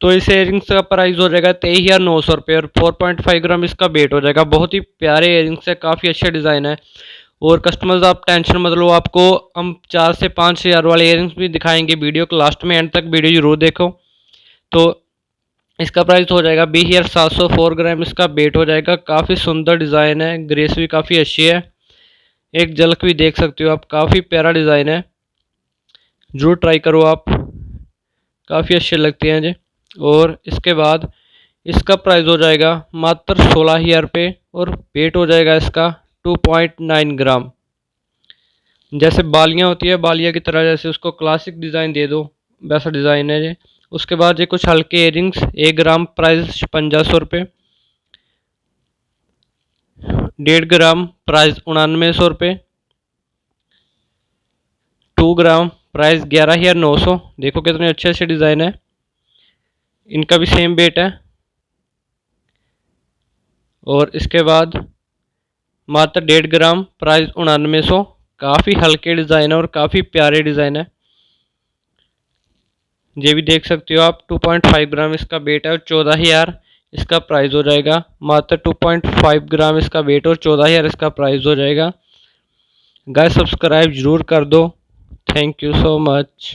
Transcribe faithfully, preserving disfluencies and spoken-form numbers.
तो इस ईयरिंग्स का प्राइस हो जाएगा तेईस हज़ार नौ सौ रुपये और फ़ोर पॉइंट फ़ाइव ग्राम इसका वेट हो जाएगा। बहुत ही प्यारे ईयरिंग्स है, काफ़ी अच्छे डिज़ाइन है। और कस्टमर्स, आप टेंशन मत लो, आपको हम चार से पाँच हज़ार वाले ईयरिंग्स भी दिखाएंगे। वीडियो को लास्ट में एंड तक वीडियो जरूर देखो। तो इसका प्राइस हो जाएगा बीस हज़ार सात सौ, फ़ोर ग्राम इसका वेट हो जाएगा। काफ़ी सुंदर डिज़ाइन है, ग्रेस भी काफ़ी अच्छी है, एक झलक भी देख सकते हो आप, काफ़ी प्यारा डिज़ाइन है, जरूर ट्राई करो आप, काफ़ी अच्छे लगते हैं जी। और इसके बाद इसका प्राइस हो जाएगा मात्र सोलह हज़ार रुपये और वेट हो जाएगा इसका टू पॉइंट नाइन ग्राम। जैसे बालियाँ होती है, बालियाँ की तरह जैसे उसको क्लासिक डिज़ाइन दे दो, वैसा डिज़ाइन है ये। उसके बाद ये कुछ हल्के ईयरिंग्स, एक ग्राम प्राइस छप्पन हज़ार रुपये, डेढ़ ग्राम प्राइस उनानवे सौ रुपये, टू ग्राम प्राइस ग्यारह हज़ार नौ सौ। देखो कितने अच्छे अच्छे डिज़ाइन है, इनका भी सेम वेट है। और इसके बाद मात्र डेढ़ ग्राम प्राइस उनानवे सौ। काफ़ी हल्के डिज़ाइन है और काफ़ी प्यारे डिज़ाइन है। ये भी देख सकते हो आप, टू पॉइंट फ़ाइव ग्राम इसका वेट है और चौदह हज़ार इसका प्राइस हो जाएगा। मात्र टू पॉइंट फ़ाइव ग्राम इसका वेट और चौदह हज़ार इसका प्राइस हो जाएगा। गाइस, सब्सक्राइब जरूर कर दो। Thank you so much।